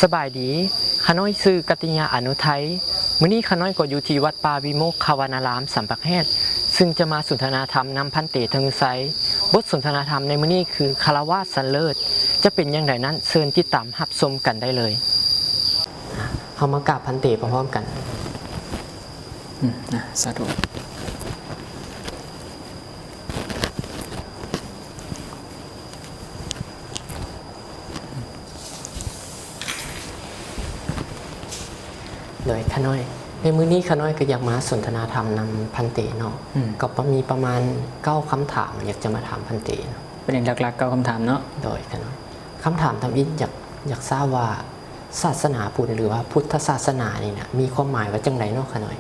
ສະບາຍດີ, ຂ້ານ້ອຍຊື່ ກັດຕິຍາ ອານຸໄທ. ມື້ນີ້ຂ້ານ້ອຍກໍຢູ່ທີ່ວັດປ່າວິໂມກຂະວະນາລາມ ສຳປະແຫດ ຊຶ່ງຈະມາສົນທະນາທຳນຳພັນເຕ ທະນຸໄຊ. ບົດສົນທະນາທຳໃນມື້ນີ້ຄື ຄາລະວາດສັນເລີດ. ຈະເປັນຢ່າງໃດນັ້ນ, ເຊີນຕິດຕາມຮັບຊົມກັນໄດ້ເລີຍ. ເຮົາມາກາບພັນເຕພ້ອມໆກັນ. ອືມ ນະ ສາທຸ. ໂດຍ ຂ້ານ້ອຍ ໃນມື້ນີ້ຂ້ານ້ອຍກໍຢາກມາສົນທະນາທຳນຳພັນເຕເນາະ. ອືມ ກໍປະ ມີປະມານເກົ້າຄຳຖາມ ຢາກຈະມາຖາມພັນເຕເນາະ. ປະເດັນຫຼັກໆເກົ້າຄຳຖາມເນາະ. ໂດຍ ຂ້ານ້ອຍ ຄຳຖາມທຳອິດ ຢາກ ຢາກຊາບວ່າ ສາສະໜາພຸດ ຫຼືວ່າພຸດທະສາສະໜານີ້ນະ ມີຄວາມໝາຍວ່າຈັ່ງໃດເນາະ ຂ້ານ້ອຍ?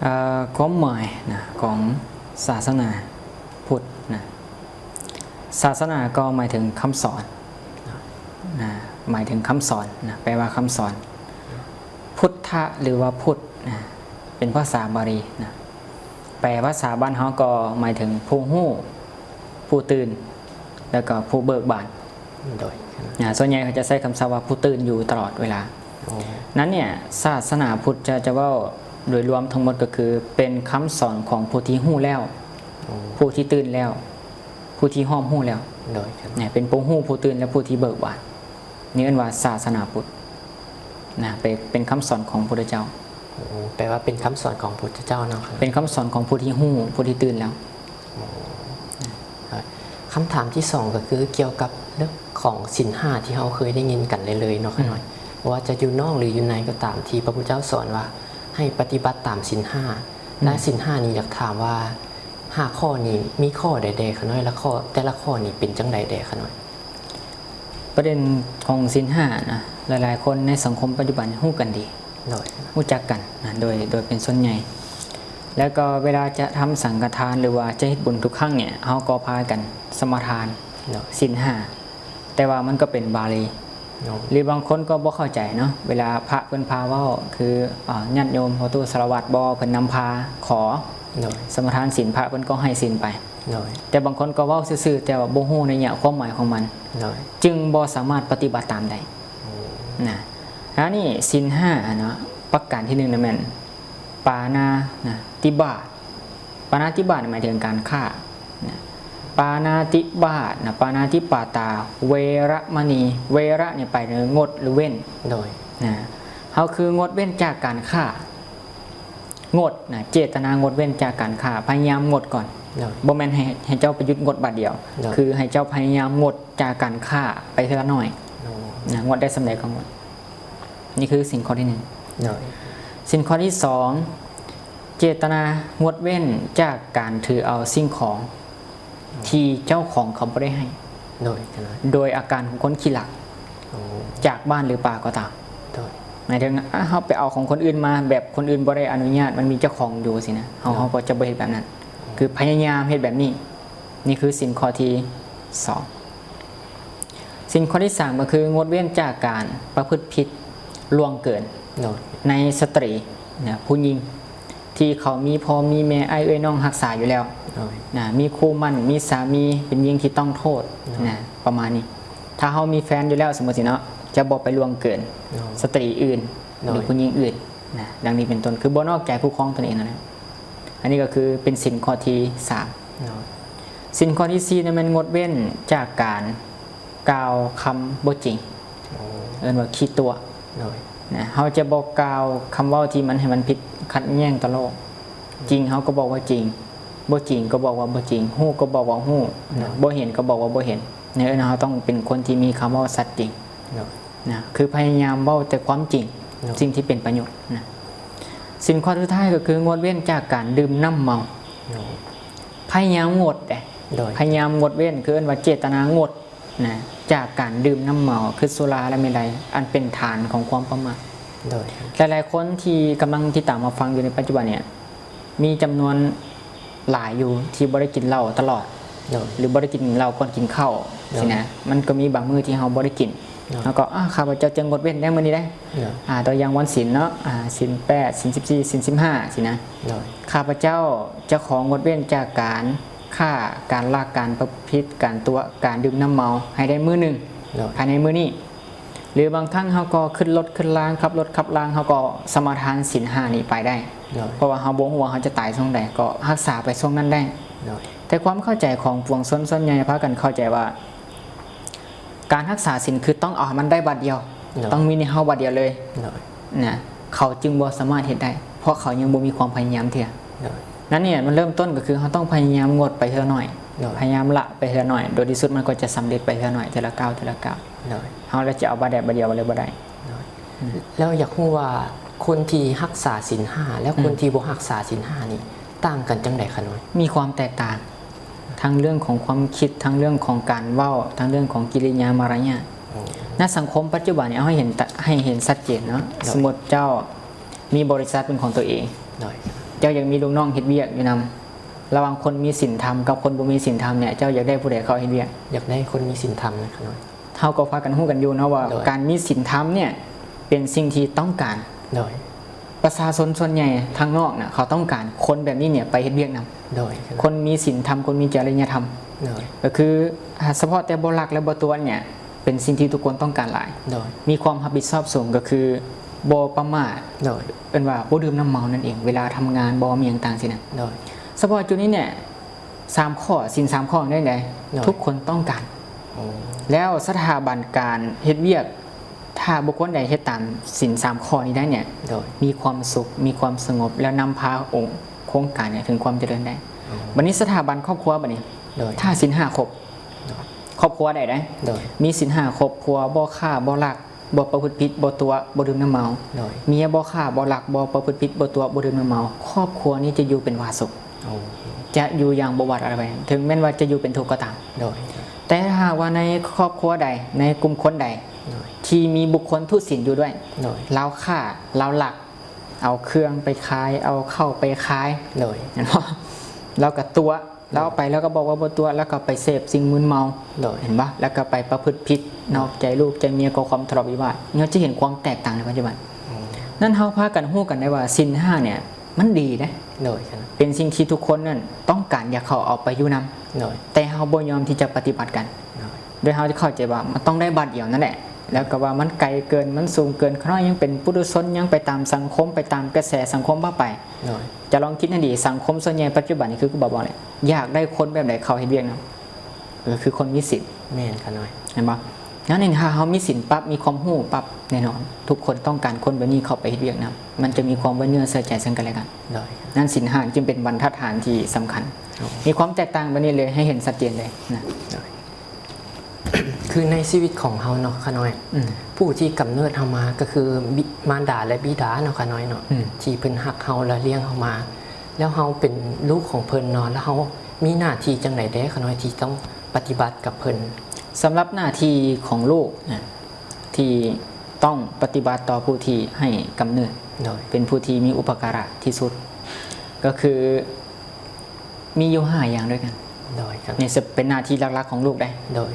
ເອີ ຄວາມໝາຍນະ ຂອງສາສະໜາພຸດນະ ສາສະໜາກໍໝາຍເຖິງຄຳສອນນະ ໝາຍເຖິງຄຳສອນນະ ແປວ່າຄຳສອນ. ພຸດທະ ຫຼືວ່າພຸດນະ ເປັນພາສາບາລີນະ ແປພາສາບ້ານເຮົາກໍໝາຍເຖິງຜູ້ຮູ້, ຜູ້ຕື່ນ ແລ້ວກໍຜູ້ເບີກບານ. ໂດຍ ນະ ສ່ວນໃຫຍ່ເຂົາຈະໃຊ້ຄຳສັບວ່າຜູ້ຕື່ນຢູ່ຕະຫຼອດເວລາ. ໂອ້ ນັ້ນເນ່ຍ ສາສະໜາພຸດຈະ ຈະເວົ້າໂດຍລວມທັງໝົດກໍຄື ເປັນຄຳສອນຂອງຜູ້ທີ່ຮູ້ແລ້ວ, ໂອ້ ຜູ້ທີ່ຕື່ນແລ້ວ, ຜູ້ທີ່ຮອບຮູ້ແລ້ວ. ໂດຍ ນະ ເປັນຜູ້ຮູ້, ຜູ້ຕື່ນ ແລະ ຜູ້ທີ່ເບີກບານ. ນີ້ເອີ້ນວ່າສາສະໜາພຸດນະ ເປັນ ເປັນຄຳສອນຂອງພຸດທະເຈົ້າ. ໂອ້ ແປວ່າເປັນຄຳສອນຂອງພຸດທະເຈົ້າເນາະ. ເປັນຄຳສອນຂອງຜູ້ທີ່ຮູ້, ຜູ້ທີ່ຕື່ນແລ້ວ. ໂອ້ ຄຳຖາມທີສອງກໍຄືກ່ຽວກັບເລື່ອງຂອງສິນຫ້າທີ່ເຮົາເຄີຍໄດ້ຍິນກັນເລື້ອຍໆເນາະ ອືມ ຂ້ານ້ອຍ ບໍ່ວ່າຈະຢູ່ນອກ ຫຼື ຢູ່ໃນກໍຕາມ ທີ່ພະພຸດທະເຈົ້າສອນວ່າໃຫ້ປະຕິບັດຕາມສິນຫ້າ. ອືມ ແລະ ສິນຫ້ານີ້ ຢາກຖາມວ່າຫ້າຂໍ້ນີ້ມີຂໍ້ໃດແດ່ ຂ້ານ້ອຍ ລະຂໍ້ ແຕ່ລະຂໍ້ນີ້ເປັນຈັ່ງໃດແດ່ ຂ້ານ້ອຍ? ປະເດັນຂອງສິນຫ້ານະ ຫຼາຍໆຄົນໃນສັງຄົມປັດຈຸບັນຮູ້ກັນດີ. ໂດຍ ຮູ້ຈັກກັນນະ ໂດຍ ໂດຍເປັນສ່ວນໃຫຍ່. ແລ້ວກໍເວລາຈະທຳສັງຄະທານ ຫຼືວ່າຈະເຮັດບຸນທຸກຄັ້ງເນ່ຍ ເຮົາກໍພາກັນສະມາທານ ໂດຍ ສິນຫ້າ ແຕ່ວ່າມັນກໍເປັນບາລີ. ໂດຍ ຫຼືບາງຄົນກໍບໍ່ເຂົ້າໃຈເນາະ ເວລາພະເພິ່ນພາເວົ້າ ຄື ອາ ຍາດໂຍມພໍ່ຕູ້ສາລະວັດບໍ ເພິ່ນນຳພາຂໍ ໂດຍ ສະມາທານສິນ ພະເພິ່ນກໍໃຫ້ສິນໄປ. ໂດຍ ແຕ່ບາງຄົນກໍເວົ້າຊື່ໆ ແຕ່ວ່າບໍ່ຮູ້ໄນຍະຄວາມໝາຍຂອງມັນ. ໂດຍ ຈຶ່ງບໍ່ສາມາດປະຕິບັດຕາມໄດ້. ໂອ້ ນະ ອັນນີ້ສິນຫ້າເນາະ ປະການທີໜຶ່ງນະແມ່ນ ປານາ ນະ ຕິບາດ. ປານາຕິບາດໝາຍເຖິງການຂ້ານະ ປານາຕິບາດນະ ປານາຕິປາຕາ ເວລະມະນີ ເວລະນີ້ໄປເຖິງງົດ ຫຼື ເວັ້ນ. ໂດຍ ນະ ເຮົາຄືງົດເວັ້ນຈາກການຂ້າ ງົດນະ ເຈດຕະນາງົດເວັ້ນຈາກການຂ້າ ພະຍາຍາມງົດກ່ອນ. ໂດຍ ບໍ່ແມ່ນໃຫ້ ໃຫ້ເຈົ້າໄປຢຸດງົດບາດດຽວ. ໂດຍ ຄືໃຫ້ເຈົ້າພະຍາຍາມງົດຈາກການຂ້າໄປເທື່ອລະໜ້ອຍ. ໂດຍ ນະ ງົດໄດ້ສ່ຳໃດກໍງົດ. ນີ້ຄືສິນຂໍ້ທີໜຶ່ງ. ໂດຍ ສິນຂໍ້ທີສອງ ເຈດຕະນາງົດເວັ້ນຈາກການຖືເອົາສິ່ງຂອງ ທີ່ເຈົ້າຂອງເຂົາບໍ່ໄດ້ໃຫ້ ໂດຍ ໂດຍອາການຂອງຄົນຂີ້ລັກ ໂອ້ ຈາກບ້ານ ຫຼື ປ່າກໍຕາມ. ໂດຍ ໝາຍເຖິງ ອາ ເຮົາໄປເອົາຂອງຄົນອື່ນມາ ແບບຄົນອື່ນບໍ່ໄດ້ອະນຸຍາດ ມັນມີເຈົ້າຂອງຢູ່ຊີ້ນະ ເຮົາ ໂດຍ ເຮົາກໍຈະບໍ່ເຮັດແບບນັ້ນ. ໂອ້ ຄືພະຍາຍາມເຮັດແບບນີ້. ນີ້ຄືສິນຂໍ້ທີສອງ. ສິ່ງຂໍ້ທີສາມກໍຄືງົດເວັ້ນຈາກການປະພຶດຜິດລ່ວງເກີນ ໂດຍ ໃນສະຕຣີນະ ຜູ້ຍິງທີ່ເຂົາມີພໍ່ມີແມ່ ອ້າຍເອື້ອຍນ້ອງຮັກສາຢູ່ແລ້ວ ໂດຍ ນະ ມີຄູ່ໝັ້ນ ມີສາມີ ເປັນຍິງທີ່ຕ້ອງໂທດ ໂດຍ ນະ ປະມານນີ້. ຖ້າເຮົາມີແຟນຢູ່ແລ້ວ ສົມມຸດຊີ້ເນາະ ຈະບໍ່ໄປລ່ວງເກີນ ໂດຍ ສະຕຣີອື່ນ ໂດຍ ຫຼື ຜູ້ຍິງອື່ນນະ ດັ່ງນີ້ເປັນຕົ້ນ ຄືບໍ່ນອກໃຈຄູ່ຄອງຕົນເອງຫັ້ນນະ. ອັນນີ້ກໍຄືເປັນສິນຂໍ້ທີສາມ ໂດຍ ສິນຂໍ້ທີສີ່ນັ້ນແມ່ນງົດເວັ້ນຈາກການ ກ່າວຄຳບໍ່ຈິງ ໂອ້ ເອີ້ນວ່າຂີ້ຕົວະ ໂດຍ ນະ ເຮົາຈະບໍ່ກ່າວຄຳເວົ້າທີ່ມັນໃຫ້ມັນຜິດຂັດແຍ້ງຕໍ່ໂລກ. ຈິງເຮົາກໍບອກວ່າຈິງ, ບໍ່ຈິງກໍບອກວ່າບໍ່ຈິງ, ຮູ້ກໍບອກວ່າຮູ້, ໂດຍ ນະ ບໍ່ເຫັນກໍບອກວ່າບໍ່ເຫັນ. ໃນເອີ້ນເຮົາຕ້ອງເປັນຄົນທີ່ມີຄຳເວົ້າສັດຈິງ ໂດຍ ນະ ຄືພະຍາຍາມເວົ້າແຕ່ຄວາມຈິງ ໂດຍ ສິ່ງທີ່ເປັນປະໂຫຍດນະ. ສິນຂໍ້ສຸດທ້າຍກໍຄືງົດເວັ້ນຈາກການດື່ມນ້ຳເມົາ ໂດຍ ພະຍາຍາມງົດເດ້ ໂດຍ ພະຍາຍາມງົດເວັ້ນ ຄືເອີ້ນວ່າເຈດຕະນາງົດ ນະ ຈາກການດື່ມນ້ຳເມົາ ຄືສຸລາ ແລະ ເມໄລ ອັນເປັນຖານຂອງຄວາມປະໝາດ. ໂດຍ ຫຼາຍໆຄົນທີ່ກຳລັງຕິດຕາມຮັບຟັງຢູ່ໃນປັດຈຸບັນເນີ້ຍ ມີຈຳນວນຫຼາຍຢູ່ທີ່ບໍ່ໄດ້ກິນເຫຼົ້າຕະຫຼອດ ໂດຍ ຫຼື ບໍ່ໄດ້ກິນເຫຼົ້າກ່ອນກິນເຂົ້າ ໂດຍ ຊີ້ນະ. ມັນກໍມີບາງມື້ທີ່ເຮົາບໍ່ໄດ້ກິນ ໂດຍ ເຮົາກໍ ອາ ຂ້າພະເຈົ້າຈະງົດເວັ້ນໃນມື້ນີ້ໄດ໋ ໂດຍ ອາ ຕົວຢ່າງວັນສິນເນາະ ອາ ສິນແປດ ສິນສິບສີ່ ສິນສິບຫ້າ ຊີ້ນະ ໂດຍ ຂ້າພະເຈົ້າຈະຂໍງົດເວັ້ນຈາກການຄ້າ ການລັກ ການປະພຶດຜິດ ການຕົວະ ການດື່ມນ້ຳເມົາ ໃຫ້ໄດ້ມື້ໜຶ່ງ ໂດຍ ພາຍໃນມື້ນີ້ ຫຼືບາງຄັ້ງເຮົາກໍຂຶ້ນລົດຂຶ້ນລາງ ຂັບລົດຂັບລາງ ເຮົາກໍສະມາທານສິນຫ້ານີ້ໄປໄດ້ ໂດຍ ເພາະວ່າເຮົາບໍ່ຮູ້ວ່າເຮົາຈະຕາຍຊ່ວງໃດ ກໍຮັກສາໄປຊ່ວງນັ້ນໄດ້ ໂດຍ ແຕ່ຄວາມເຂົ້າໃຈຂອງປວງຊົນສ່ວນໃຫຍ່ພາກັນເຂົ້າໃຈວ່າ ການຮັກສາສິນຄືຕ້ອງເອົາໃຫ້ມັນໄດ້ບາດດຽວ ໂດຍ ຕ້ອງມີໃນເຮົາບາດດຽວເລີຍ ໂດຍ ນະ ເຂົາຈຶ່ງບໍ່ສາມາດເຮັດໄດ້ ເພາະເຂົາຍັງບໍ່ມີຄວາມພະຍາຍາມເທື່ອ ໂດຍ ນັ້ນນີ້ມັນເລີ່ມຕົ້ນກໍຄືເຮົາຕ້ອງພະຍາຍາມງົດໄປເທື່ອໜ້ອຍ ໂດຍ ພະຍາຍາມລະໄປເທື່ອໜ້ອຍ ໂດຍທີ່ສຸດມັນກໍຈະສຳເລັດໄປເທື່ອໜ້ຍ ເທື່ອລະກ້າວ ເທື່ອລະກ້າວ ໂດຍ ເຮົາລະຈະເອົາບາດດຽວບາດດຽວບໍ່ໄດ້ ໂດຍ ອືມ ແລ້ວຢາກຮູ້ວ່າຄົນທີ່ຮັກສາສິນຫ້າ ແລະ ອືມ ຄົນທີ່ບໍ່ຮັກສາສິນຫ້ານີ້ ຕ່າງກັນຈັ່ງໃດຂະນ້ອຍ? ມີຄວາມແຕກຕ່າງ ທັງເລື່ອງຂອງຄວາມຄິດ ທັງເລື່ອງຂອງການເວົ້າ ທັງເລື່ອງຂອງກິລິຍາມາລະຍາດ ໂອ້ ໃນສັງຄົມປັດຈຸບັນນີ້ ເຮົາໃຫ້ເຫັນຕະ ໃຫ້ເຫັນຊັດເຈນເນາະ ໂດຍ ສົມມຸດເຈົ້າມີບໍລິສັດເປັນຂອງຕົວເອງ ໂດຍ ເຈົ້າຢາກມີລູກນ້ອງເຮັດວຽກຢູ່ນຳ ລະຫວ່າງຄົນມີສິນທຳກັບຄົນບໍ່ມີສິນທຳເນີ້ຍ ເຈົ້າຢາກໄດ້ຜູ້ໃດເຂົ້າເຮັດວຽກ? ຢາກໄດ້ຄົນມີສິນທຳນະຂະນ້ອຍ ເຮົາກໍພາກັນຮູ້ກັນຢູ່ເນາະວ່າ ໂດຍ ການມີສິນທຳເນີ້ຍເປັນສິ່ງທີ່ຕ້ອງການ ໂດຍ ປະຊາຊົນສ່ວນໃຫຍ່ທາງນອກນະ ເຂົາຕ້ອງການຄົນແບບນີ້ເນີ້ຍໄປເຮັດວຽກນຳ ໂດຍ ຄົນມີສິນທຳ ຄົນມີຈະລິຍະທຳ ໂດຍ ກໍຄື ສະເພາະແຕ່ບໍ່ລັກ ແລະ ບໍ່ຕົວະເນີ້ຍ ເປັນສິ່ງທີ່ທຸກຄົນຕ້ອງການຫຼາຍ ໂດຍ ມີຄວາມຮັບຜິດຊອບສູງ ກໍຄືບໍ່ປະໝາດ ໂດຍ ເອີ້ນວ່າບໍ່ດື່ມນ້ຳເມົານັ້ນເອງ ເວລາທຳງານບໍ່ ມີຫຍັງຕ່າງຊີ້ນະ ໂດຍ ສະເພາະຈຸດນີ້ເນີ້ຍ ສາມຂໍ້ ສິນສາມຂໍ້ນີ້ໄດ໋ ໂດຍ ທຸກຄົນຕ້ອງການ ໂອ້ ແລ້ວສະຖາບັນການເຮັດວຽກ ຖ້າບຸກຄົນໃດເຮັດຕາມສິນສາມຂໍ້ນີ້ໄດ້ເນີ້ຍ ໂດຍ ມີຄວາມສຸກ ມີຄວາມສະຫງົບ ແລ້ວນຳພາອົງໂຄງການເນີ້ຍເຖິງຄວາມຈະເລີນໄດ້ ໂອ້ ບັດນີ້ສະຖາບັນຄອບຄົວບັດນີ້ ໂດຍ ຖ້າສິນຫ້າຄົບ ໂດຍ ຄອບຄົວໃດໄດ໋ ໂດຍ ມີສິນຫ້າຄົບ ຜົວບໍ່ຂ້າ ບໍ່ລັກ ບໍ່ປະພຶດຜິດ ບໍ່ຕົວະ ບໍ່ດື່ມນ້ຳເມົາ ໂດຍ ເມຍບໍ່ຂ້າ ບໍ່ລັກ ບໍ່ປະພຶດຜິດ ບໍ່ຕົວະ ບໍ່ດື່ມນ້ຳເມົາ ຄອບຄົວນີ້ຈະຢູ່ເປັນຜາສຸກ ໂອ້ ຈະຢູ່ຢ່າງບໍ່ຫວາດລະແວງ ເຖິງແມ່ນວ່າຈະຢູ່ເປັນທຸກກໍຕາມ ໂດຍ ແຕ່ຖ້າຫາກວ່າໃນຄອບຄົວໃດ ໃນກຸ່ມຄົນໃດ ໂດຍ ທີ່ມີບຸກຄົນທຸສິນຢູ່ດ້ວຍ ໂດຍ ລາວຂ້າ ລາວລັກ ເອົາເຄື່ອງໄປຂາຍ ເອົາເຂົ້າໄປຂາຍ ໂດຍ ແມ່ນບໍ່? ລາວກໍຕົວະ ລາວເອົາໄປ ລາວກໍບອກວ່າບໍ່ຕົວະ ແລ້ວກໍໄປເສບສິ່ງມຶນເມົາ ໂດຍ ເຫັນບໍ່? ແລ້ວກໍໄປປະພຶດຜິດ ໂດຍ ນອກໃຈລູກໃຈເມຍ ກໍ່ຄວາມທະເລາະວິວາດ ເຮົາຈະເຫັນຄວາມແຕກຕ່າງໃນປັດຈຸບັນ ອືມ ນັ້ນເຮົາພາກັນຮູ້ກັນໄດ້ວ່າສິນຫ້າເນີ້ຍມັນດີເດ້ ໂດຍ ເປັນສິ່ງທີ່ທຸກຄົນນັ້ນຕ້ອງການ ຢາກເຂົ້າເອົາໄປຢູ່ນຳ ໂດຍ ແຕ່ເຮົາບໍ່ຍອມທີ່ຈະປະຕິບັດກັນ ໂດຍ ໂດຍເຮົາຈະເຂົ້າໃຈວ່າມັນຕ້ອງໄດ້ບາດດຽວນັ້ນແຫຼະ ແລ້ວກໍວ່າມັນໄກເກີນ ມັນສູງເກີນ ຂ້ານ້ອຍຍັງເປັນປຸຖຸຊົນ ຍັງໄປຕາມສັງຄົມ ໄປຕາມກະແສສັງຄົມວ່າໄປ ໂດຍ ຈະລອງຄິດໃຫ້ດີ ສັງຄົມສ່ວນໃຫຍ່ປັດຈຸບັນນີ້ຄື ຄືບອກແຫຼະ ຢາກໄດ້ຄົນແບບໃດເຂົ້າເຮັດວຽກນຳ ກໍຄືຄົນມີສິນ ແມ່ນຂະນ້ອຍ ເຫັນບໍ່? ນັ້ນເອງ ຖ້າເຮົາມີສິນປັບ ມີຄວາມຮູ້ປັບ ແນ່ນອນ ທຸກຄົນຕ້ອງການຄົນແບບນີ້ເຂົ້າໄປເຮັດວຽກນຳ ມັນຈະມີຄວາມໄວ້ເນື້ອເຊື່ອໃຈເຊິ່ງກັນແລະກັນ ໂດຍ ນັ້ນສິນຫ້າຈຶ່ງເປັນບັນທັດຖານທີ່ສຳຄັນ ໂດຍ ມີຄວາມແຕກຕ່າງແບບນີ້ເລີຍ ໃຫ້ເຫັນຊັດເຈນເລີຍນະ ໂດຍ ຄືໃນຊີວິດຂອງເຮົາເນາະຂະນ້ອຍ ອືມ ຜູ້ທີ່ກຳເນີດເຮົາມາກໍຄືບິ ມານດາ ແລະ ບິດາເນາະຂະນ້ອຍເນາະ ອືມ ທີ່ເພິ່ນຮັກເຮົາ ແລະ ລ້ຽງເຮົາມາ ແລ້ວເຮົາເປັນລູກຂອງເພິ່ນເນາະ ແລ້ວເຮົາມີໜ້າທີ່ຈັ່ງໃດແດ່ຂະນ້ອຍທີ່ຕ້ອງປະຕິບັດກັບເພິ່ນ? ສຳລັບໜ້າທີ່ຂອງລູກນະ ທີ່ຕ້ອງປະຕິບັດຕໍ່ຜູ້ທີ່ໃຫ້ກຳເນີດ ໂດຍ ເປັນຜູ້ທີ່ມີອຸປະກາລະທີ່ສຸດ ກໍຄື ມີຢູ່ຫ້າຢ່າງດ້ວຍກັນ ໂດຍ ນີ້ເປັນໜ້າທີ່ຫຼັກໆຂອງລູກເດ້ ໂດຍ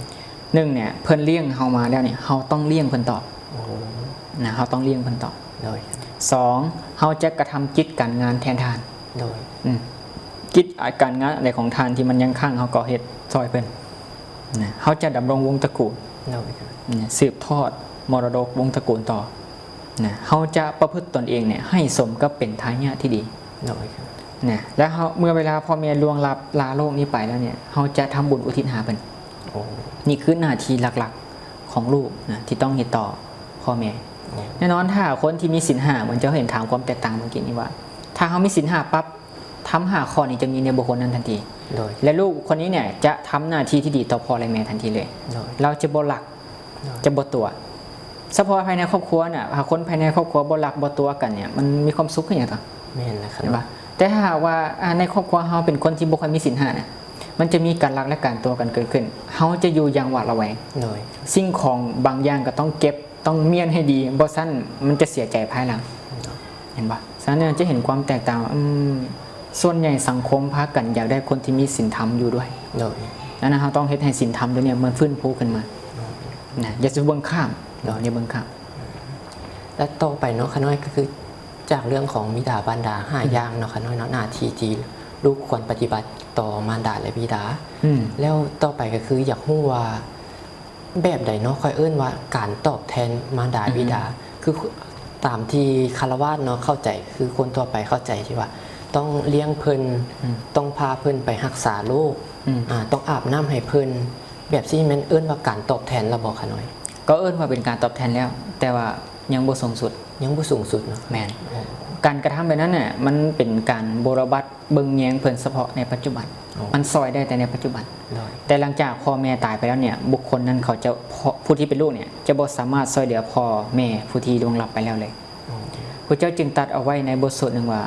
ໜຶ່ງເນີ້ຍ ເພິ່ນລ້ຽງເຮົາມາແລ້ວນີ້ ເຮົາຕ້ອງລ້ຽງເພິ່ນຕອບ ໂອ້ ນະ ເຮົາຕ້ອງລ້ຽງເພິ່ນຕອບ ໂດຍ ສອງ ເຮົາຈະກະທຳກິດການງານແທນທ່ານ ໂດຍ ອືມ ກິດການງານໃດຂອງທ່ານທີ່ມັນຍັງຄ້າງ ເຮົາກໍເຮັດຊ່ອຍເພິ່ນ ນະ ເຮົາຈະດຳລົງວົງຕະກູນ ໂດຍ ນະ ສືບທອດມໍລະດົກວົງຕະກູນຕໍ່ ນະ ເຮົາຈະປະພຶດຕົນເອງເນີ້ຍໃຫ້ສົມກັບເປັນທາຍາດທີ່ດີ ໂດຍ ນະ ແລ້ວເຮົາ ເມື່ອເວລາພໍ່ແມ່ລ່ວງລັບລາໂລກນີ້ໄປແລ້ວເນີ້ຍ ເຮົາຈະທຳບຸນອຸທິດຫາເພິ່ນ ໂອ້ ນີ້ຄືໜ້າທີ່ຫຼັກໆຂອງລູກນະ ທີ່ຕ້ອງເຮັດຕໍ່ພໍ່ແມ່ ໂອ້ ແນ່ນອນ ຖ້າຄົນທີ່ມີສິນຫ້າ ເໝືອນເຈົ້າເຫັນຖາມຄວາມແຕກຕ່າງເມື່ອກີ້ນີ້ວ່າ ຖ້າເຮົາມີສິນຫ້າປັບ ທຳຫ້າຂໍ້ນີ້ຈະມີໃນບຸກຄົນນັ້ນທັນທີ ໂດຍ ແລະ ລູກຄົນນີ້ເນີ້ຍຈະທຳໜ້າທີ່ທີ່ດີຕໍ່ພໍ່ ແລະ ແມ່ທັນທີເລີຍ ໂດຍ ລາວຈະບໍ່ລັກ ໂດຍ ຈະບໍ່ຕົວະ ສະເພາະພາຍໃນຄອບຄົວນະ ຖ້າຄົນພາຍໃນຄອບຄົວບໍ່ລັກບໍ່ຕົວະກັນເນີ້ຍ ມັນມີຄວາມສຸກຄືຫຍັງຕົວະ? ແມ່ນແລ້ວຄັບ ເຫັນບໍ່? ແຕ່ຖ້າຫາກວ່າ ອ່າ ໃນຄອບຄົວເຮົາເປັນຄົນທີ່ບໍ່ຄ່ອຍມີສິນຫ້ານະ ມັນຈະມີການລັກ ແລະ ການຕົວະກັນເກີດຂຶ້ນ ເຮົາຈະຢູ່ຢ່າງຫວາດລະແວງ ໂດຍ ສິ່ງຂອງບາງຢ່າງກໍຕ້ອງເກັບ ຕ້ອງມ້ຽນໃຫ້ດີ ບໍ່ຊັ້ນມັນຈະເສຍໃຈພາຍຫຼັງ ເຫັນບໍ່? ສະນັ້ນຈະເຫັນຄວາມແຕກຕ່າງວ່າ ອືມ ສ່ວນໃຫຍ່ສັງຄົມພາກັນຢາກໄດ້ຄົນທີ່ມີສິນທຳຢູ່ດ້ວຍ ໂດຍ ອັນນັ້ນເຮົາຕ້ອງເຮັດໃຫ້ສິນທຳຕົວນີ້ມັນຟື້ນຟູຂຶ້ນມາ ໂດຍ ນະ ຢ່າສູ່ເບິ່ງຂ້າມເນາະ ຢ່າເບິ່ງຂ້າມ. ແລະຕໍ່ໄປເນາະ ຂ້ານ້ອຍ ກໍຄືຈາກເລື່ອງຂອງບິດາມານດາຫ້າ ອືມ ຢ່າງເນາະ ຂ້ານ້ອຍເນາະ ໜ້າທີ່ທີ່ລູກຄວນປະຕິບັດຕໍ່ມານດາ ແລະ ບິດາ. ອືມ ແລ້ວຕໍ່ໄປກໍຄືຢາກຮູ້ວ່າ ແບບໃດເນາະ ຂ້ອຍເອີ້ນວ່າການຕອບແທນມານດາ ອືມ ບິດາ ຄືຕາມທີ່ຄາລະວາດເນາະເຂົ້າໃຈ ຄືຄົນທົ່ວໄປເຂົ້າໃຈທີ່ວ່າຕ້ອງລ້ຽງເພິ່ນ ອືມ ຕ້ອງພາເພິ່ນໄປຮັກສາໂລກ ອືມ ອາ ຕ້ອງອາບນ້ຳໃຫ້ເພິ່ນ ແບບຊີ້ແມ່ນເອີ້ນວ່າການຕອບແທນລະບໍ່ ຂ້ານ້ອຍ? ກໍເອີ້ນວ່າເປັນການຕອບແທນແລ້ວ ແຕ່ວ່າຍັງບໍ່ສູງສຸດ. ຍັງບໍ່ສູງສຸດເນາະ. ແມ່ນ. ໂອ້ ການກະທຳແບບນັ້ນນະ ມັນເປັນການບົວລະບັດ ເບິ່ງແຍງເພິ່ນສະເພາະໃນປັດຈຸບັນ. ໂອ້ ມັນຊ່ອຍໄດ້ແຕ່ໃນປັດຈຸບັນ. ໂດຍ. ແຕ່ຫຼັງຈາກພໍ່ແມ່ຕາຍໄປແລ້ວເນ່ຍ ບຸກຄົນນັ້ນເຂົາຈະ ຜູ້ທີ່ເປັນລູກເນ່ຍ ຈະບໍ່ສາມາດຊ່ອຍເຫຼືອພໍ່ແມ່ຜູ້ທີ່ລ່ວງລັບໄປແລ້ວເລີຍ. ໂອ້ ພະເຈົ້າຈຶ່ງຕັດເອົາໄວ້ໃນບົດສູດໜຶ່ງວ່າ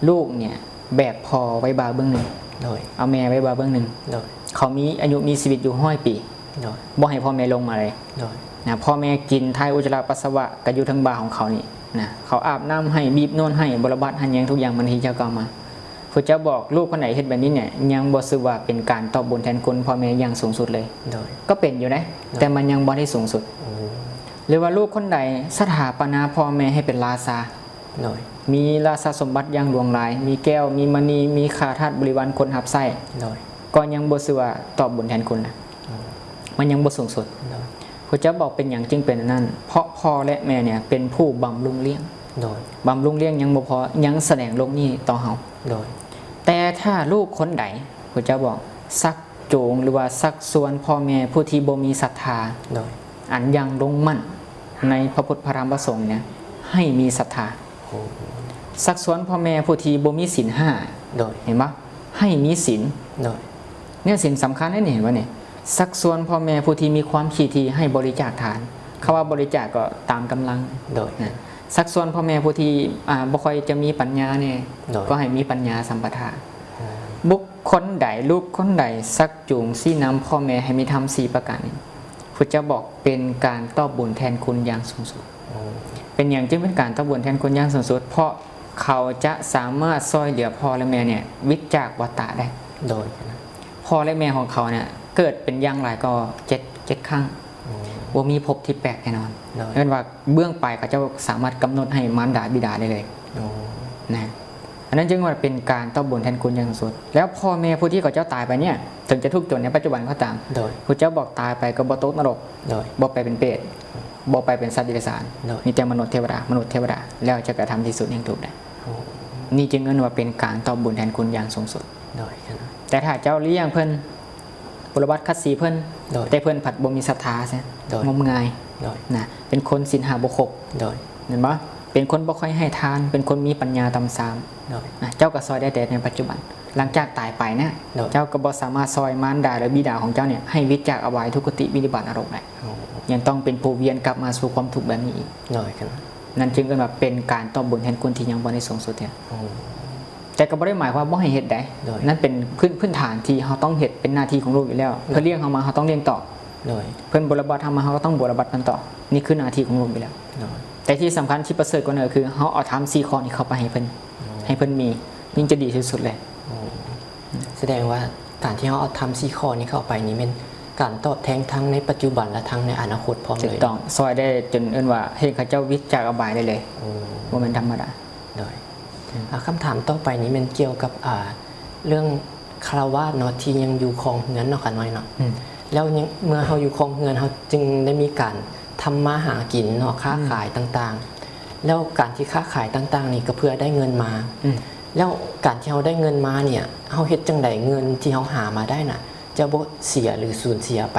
ລູກເນ່ຍແບກພໍ່ໄວ້ບ່າເບື້ອງໜຶ່ງ. ໂດຍ. ເອົາແມ່ໄວ້ບ່າເບື້ອງໜຶ່ງ. ໂດຍ. ເຂົາມີອາຍຸມີຊີວິດຢູ່ຮ້ອຍປີ. ໂດຍ. ບໍ່ໃຫ້ພໍ່ແມ່ລົງມາເລີຍ. ໂດຍ. ນະ ພໍ່ແມ່ກິນຖ່າຍອຸດຈະລະປັດສະວະກໍຢູ່ເທິງບ່າຂອງເຂົານີ້ນະ ເຂົາອາບນ້ຳໃຫ້ ບີບນວດໃຫ້ ບົວລະບັດ ຫັນແຍງ ທຸກຢ່າງເໝືອນທີ່ເຈົ້າກ່າວມາ. ພະເຈົ້າບອກລູກຄົນໃດເຮັດແບບນີ້ເນ່ຍ ຍັງບໍ່ຖືວ່າເປັນການຕອບບຸນແທນຄຸນພໍ່ແມ່ຢ່າງສູງສຸດເລີຍ. ໂດຍ. ກໍເປັນຢູ່ເດ້ ໂດຍ ແຕ່ມັນຍັງບໍ່ໄດ້ສູງສຸດ. ໂອ້ ຫຼືວ່າລູກຄົນໃດສະຖາປະນາພໍ່ແມ່ໃຫ້ເປັນລາຊາ. ໂດຍ. ມີລາຊາສົມບັດຢ່າງຫຼວງຫຼາຍ ມີແກ້ວ ມີມະນີ ມີຂ້າທາດບໍລິວານຄົນຮັບໃຊ້. ໂດຍ. ກໍຍັງບໍ່ຖືວ່າຕອບບຸນແທນຄຸນນະ. ໂອ້ ມັນຍັງບໍ່ສູງສຸດ. ໂດຍ. ພະເຈົ້າບອກເປັນຫຍັງຈຶ່ງເປັນອັນນັ້ນ ເພາະພໍ່ ແລະ ແມ່ເນ່ຍເປັນຜູ້ບຳລຸງລ້ຽງ. ໂດຍ. ບຳລຸງລ້ຽງຍັງບໍ່ພໍ ຍັງສະແດງໂລກນີ້ຕໍ່ເຮົາ. ໂດຍ. ແຕ່ຖ້າລູກຄົນໃດ ພະເຈົ້າບອກ ຊັກຈູງ ຫຼືວ່າຊັກຊວນພໍ່ແມ່ຜູ້ທີ່ບໍ່ມີສັດທາ ໂດຍ ອັນຍັງລົງໝັ້ນໃນພະພຸດ ພະທຳ ພະສົງເນ່ຍ ໃຫ້ມີສັດທາ. ໂອ້ ຊັກຊວນພໍ່ແມ່ຜູ້ທີ່ບໍ່ມີສິນຫ້າ. ໂດຍ. ເຫັນບໍ່? ໃຫ້ມີສິນ. ໂດຍ. ເນື້ອສິນສຳຄັນເດ້ນີ້ ເຫັນບໍ່ນີ້? ຊັກຊວນພໍ່ແມ່ຜູ້ທີ່ມີຄວາມຂີ້ຖີ່ໃຫ້ບໍລິຈາກທານ. ຄຳວ່າບໍລິຈາກກໍຕາມກຳລັງ. ໂດຍ. ນະ ຊັກຊວນພໍ່ແມ່ຜູ້ທີ່ ອ່າ ບໍ່ຄ່ອຍຈະມີປັນຍາແດ່ ໂດຍ ກໍໃຫ້ມີປັນຍາສຳປະທານ. ໂອ້ ບຸກຄົນໃດ ລູກຄົນໃດຊັກຈູງຊີ້ນຳພໍ່ແມ່ໃຫ້ມີທຳສີ່ປະການນີ້ ພຸດທະເຈົ້າບອກເປັນການຕອບບຸນແທນຄຸນຢ່າງສູງສຸດ. ໂອ້ ເປັນຫຍັງຈຶ່ງເປັນການຕອບບຸນແທນຄຸນຢ່າງສູງສຸດ? ເພາະເຂົາຈະສາມາດຊ່ອຍເຫຼືອພໍ່ ແລະ ແມ່ເນ່ຍ ຫວິດຈາກວັດຕະໄດ້. ໂດຍ. ພໍ່ ແລະ ແມ່ຂອງເຂົາເນ່ຍ ເກີດເປັນຢ່າງຫຼາຍກໍເຈັດ ເຈັດຄັ້ງ. ໂອ້ ບໍ່ມີພົບທີ່ແປດແນ່ນອນ. ໂດຍ. ເອີ້ນວ່າເບື້ອງປາຍເຂົາເຈົ້າສາມາດກຳນົດໃຫ້ມານດາບິດາໄດ້ເລີຍ. ໂອ້ ນະ ອັນນັ້ນຈຶ່ງວ່າເປັນການຕອບບຸນແທນຄຸນຢ່າງສູງສຸດ. ແລ້ວພໍ່ແມ່ຜູ້ທີ່ເຂົາເຈົ້າຕາຍໄປເນ່ຍ ເຖິງຈະທຸກຈົນໃນປັດຈຸບັນກໍຕາມ, ໂດຍ ພະເຈົ້າບອກຕາຍໄປກໍບໍ່ຕົກນະລົກ, ໂດຍ ບໍ່ໄປເປັນເປດ, ບໍ່ໄປເປັນສັດເດຍລະສານ, ໂດຍ ມີແຕ່ມະນຸດເທວະດາ, ມະນຸດເທວະດາ, ແລ້ວຈະກະທຳທີ່ສຸດແຫ່ງທຸກໄດ້. ໂອ້ ນີ້ຈຶ່ງເອີ້ນວ່າເປັນການຕອບບຸນແທນຄຸນຢ່າງສູງສຸດ. ໂດຍ. ແຕ່ຖ້າເຈົ້າລ້ຽງເພິ່ນ, ບົວລະບັດຂັດສີເພິ່ນ, ໂດຍ ແຕ່ເພິ່ນພັດບໍ່ມີສັດທາຊະ, ໂດຍ ງົມງາຍ, ໂດຍ ນະ ເປັນຄົນສິນຫ້າບໍ່ຄົບ, ໂດຍ ແມ່ນບໍ່? ເປັນຄົນບໍ່ຄ່ອຍໃຫ້ທານ, ເປັນຄົນມີປັນຍາຕ່ຳຊາມ, ໂດຍ ນະ ເຈົ້າກໍຊ່ອຍໄດ້ແຕ່ໃນປັດຈຸບັນ. ຫຼັງຈາກຕາຍໄປນະ, ໂດຍ ເຈົ້າກໍບໍ່ສາມາດຊ່ອຍມານດາ ຫຼື ບິດາຂອງເຈົ້າເນ່ຍ ໃຫ້ຫວິດຈາກອະບາຍທຸກຄະຕິ ວິນິບາດ ນະລົກໄດ້. ໂອ້ ຍັງຕ້ອງເປັນຜູ້ວຽນກັບມາສູ່ຄວາມທຸກແບບນີ້ອີກ. ໂດຍ. ນັ້ນຈຶ່ງເອີ້ນວ່າເປັນການຕອບບຸນແທນຄຸນທີ່ຍັງບໍ່ໄດ້ສູງສຸດເທື່ອ. ໂອ້ ແຕ່ກໍບໍ່ໄດ້ໝາຍຄວາມວ່າບໍ່ໃຫ້ເຮັດໃດ. ໂດຍ. ນັ້ນເປັນພື້ນ, ພື້ນຖານທີ່ເຮົາຕ້ອງເຮັດ, ເປັນໜ້າທີ່ຂອງລູກຢູ່ແລ້ວ. ໂດຍ. ເພິ່ນລ້ຽງເຮົາມາ ເຮົາຕ້ອງລ້ຽງຕອບ. ໂດຍ. ເພິ່ນບົວລະບັດເຮົາມາ ເຮົາກໍຕ້ອງບົວລະບັດເພິ່ນຕອບ. ນີ້ຄືໜ້າທີ່ຂອງລູກຢູ່ແລ້ວ. ໂດຍ. ແຕ່ທີ່ສຳຄັນທີ່ປະເສີດກວ່ານັ້ນກໍຄື ເຮົາເອົາທຳສີ່ຂໍ້ນີ້ເຂົ້າໄປໃຫ້ເພິ່ນ, ໂອ້ ໃຫ້ເພິ່ນມີ, ຍິ່ງຈະດີທີ່ສຸດເລີຍ. ໂອ້ ສະແດງວ່າການທີ່ເຮົາເອົາທຳສີ່ຂໍ້ນີ້ເຂົ້າໄປນີ້ ແມ່ນການຕອບແທນທັງໃນປັດຈຸບັນ ແລະ ທັງໃນອະນາຄົດພ້ອມເລີຍ. ຖືກຕ້ອງ. ຊ່ອຍໄດ້ຈົນເອີ້ນວ່າເຮັດໃຫ້ເຂົາເຈົ້າຫວິດຈາກອະບາຍໄດ້ເລີຍ. ໂອ້ ບໍ່ແມ່ນທຳມະດາ. ໂດຍ. ອືມ ອ່າ ຄຳຖາມຕໍ່ໄປນີ້ແມ່ນກ່ຽວກັບ ອ່າ ເລື່ອງຄະລາວາດເນາະ ທີ່ຍັງຢູ່ຄອງເຮືອນເນາະ ຂະນ້ອຍເນາະ. ອືມ ແລ້ວຍັງ ເມື່ອເຮົາຢູ່ຄອງເຮືອນ ເຮົາຈຶ່ງໄດ້ມີການທຳມາຫາກິນເນາະ ຄ້າຂາຍ ອືມ ຕ່າງໆ. ແລ້ວການທີ່ຄ້າຂາຍຕ່າງໆນີ້ ກໍເພື່ອໄດ້ເງິນມາ. ອືມ ແລ້ວການທີ່ເຮົາໄດ້ເງິນມາເນ່ຍ ເຮົາເຮັດຈັ່ງໃດເງິນທີ່ເຮົາຫາມາໄດ້ນະ ຈະບໍ່ເສຍ ຫຼື ສູນເສຍໄປ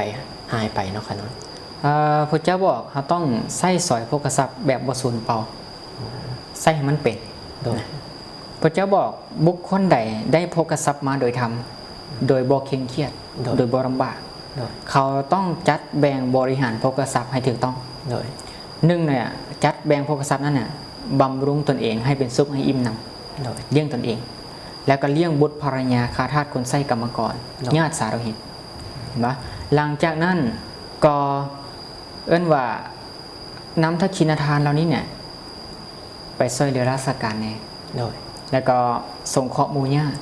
ຫາຍໄປເນາະ ຂະນ້ອຍ? ເອີ ພະເຈົ້າບອກເຮົາຕ້ອງໃຊ້ສອຍໂພຄະຊັບແບບບໍ່ສູນເປົ່າ. ໃຊ້ໃຫ້ມັນເປັນ. ໂດຍ. ນະ ພະເຈົ້າບອກ ບຸກຄົນໃດໄດ້ໂພຄະຊັບມາໂດຍທຳ ໂດຍບໍ່ເຄັ່ງຄຽດ ໂດຍ ໂດຍບໍ່ລຳບາກ ໂດຍ ເຂົາຕ້ອງຈັດແບ່ງບໍລິຫານໂພຄະຊັບໃຫ້ຖືກຕ້ອງ. ໂດຍ. ໜຶ່ງເນ່ຍ ຈັດແບ່ງໂພຄະຊັບນັ້ນນະ ບຳລຸງຕົນເອງໃຫ້ເປັນສຸກ ໃຫ້ອີ່ມໜຳ. ໂດຍ. ລ້ຽງຕົນເອງ ແລ້ວກໍລ້ຽງບຸດ ພັນລະຍາ ຂ້າທາດ ຄົນໃຊ້ ກຳມະກອນ ໂດຍ ຍາດສາໂລຫິດ. ເຫັນບໍ່? ຫຼັງຈາກນັ້ນກໍເອີ້ນວ່າ ນຳທັກຂິນະທານເຫຼົ່ານີ້ເນ່ຍ ໄປຊ່ວຍເຫຼືອລາຊະການແດ່. ໂດຍ. ແລ້ວກໍສົງເຄາະໝູ່ຍາດ.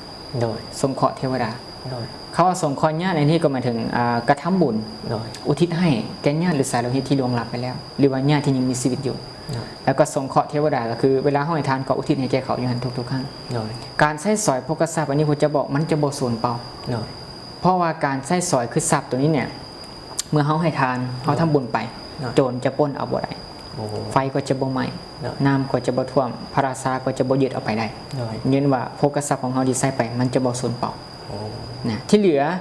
ໂດຍ. ສົງເຄາະເທວະດາ. ໂດຍ ຄຳວ່າສົງເຄາະຍາດໃນທີ່ກໍໝາຍເຖິງ ອ່າ ກະທຳບຸນ ໂດຍ ອຸທິດໃຫ້ແກ່ຍາດ ຫຼື ສາຍໂລຫິດທີ່ລ່ວງລັບໄປແລ້ວ ຫຼືວ່າຍາດທີ່ຍັງມີຊີວິດຢູ່ ໂດຍ ແລ້ວກໍສົງເຄາະເທວະດາ ກໍຄືເວລາເຮົາໃຫ້ທານກໍອຸທິດໃຫ້ແກ່ເຂົາຢູ່ຫັ້ນທຸກໆຄັ້ງ ໂດຍ ການໃຊ້ສອຍໂພຄະຊັບ ອັນນີ້ພະເຈົ້າບອກມັນຈະບໍ່ສູນເປົ່າ ໂດຍ ເພາະວ່າການໃຊ້ສອຍຄືຊັບໂຕນີ້ເນ່ຍ ເມື່ອເຮົາໃຫ້ທານ ເຮົາ ໂດຍ ທຳບຸນໄປ ໂດຍ ໂຈນຈະປຸ້ນເອົາບໍ່ໄດ້ ໂອ້ ໄຟກໍຈະບໍ່ໄໝ້ ໂດຍ ນ້ຳກໍຈະບໍ່ຖ້ວມ ພະລາຊາກໍຈະບໍ່ຍຶດເອົາໄປໄດ້ ໂດຍ ຍ້ອນວ່າໂພຄະຊັບຂອງເຮົາທີ່ໃຊ້ໄປ ມັນຈະບໍ່ສູນເປົ່າ ໂອ້ ນະ ທີ່ເຫຼືອ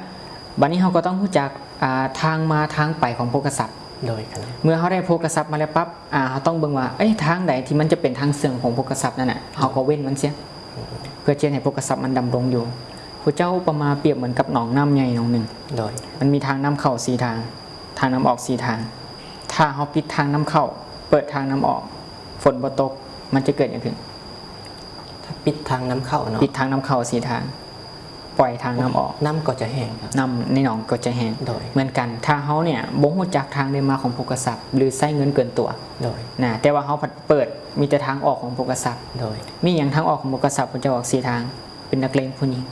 ບັດນີ້ເຮົາກໍຕ້ອງຮູ້ຈັກ ອ່າ ທາງມາທາງໄປຂອງໂພຄະຊັບ ໂດຍ ເມື່ອເຮົາໄດ້ໂພຄະຊັບມາແລ້ວປັບ ອ່າ ເຮົາຕ້ອງເບິ່ງວ່າ ເອີຍ ທາງໃດທີ່ມັນຈະເປັນທາງເຊື່ອມຂອງໂພຄະຊັບນັ້ນນະ ເຮົາກໍເວັ້ນມັນເສຍ ໂອ້ ເພື່ອຈະເຮັດໃຫ້ໂພຄະຊັບມັນດຳລົງຢູ່ ພະເຈົ້າອຸປະມາປຽບເໝືອນກັບໜອງນ້ຳໃຫຍ່ໜອງໜຶ່ງ ໂດຍ ມັນມີທາງນ້ຳເຂົ້າສີ່ທາງ ທາງນ້ຳອອກສີ່ທາງ ຖ້າເຮົາປິດທາງນ້ຳເຂົ້າ ເປີດທາງນ້ຳອອກ ຝົນບໍ່ຕົກ ມັນຈະເກີດຫຍັງຂຶ້ນ? ຖ້າປິດທາງນ້ຳເຂົ້າເນາະ ປິດທາງນ້ຳເຂົ້າສີ່ທາງ ປ່ອຍທາງນ້ຳອອກ ນ້ຳກໍຈະແຫ້ງ ນ້ຳໃນໜອງກໍຈະແຫ້ງ ໂດຍ ເໝືອນກັນ ຖ້າເຮົາເນ່ຍບໍ່ຮູ້ຈັກທາງໄດ້ມາຂອງໂພຄະຊັບ ຫຼື ໃຊ້ເງິນເກີນຕົວ ໂດຍ ນະ ແຕ່ວ່າເຮົາພັດເປີດມີແຕ່ທາງອອກຂອງໂພຄະຊັບ ໂດຍ ມີຫຍັງທາງອອກຂອງໂພຄະຊັບ ພະເຈົ້າອອກສີ່ທາງ ເປັນນັກເລງຜູ້ຍິງ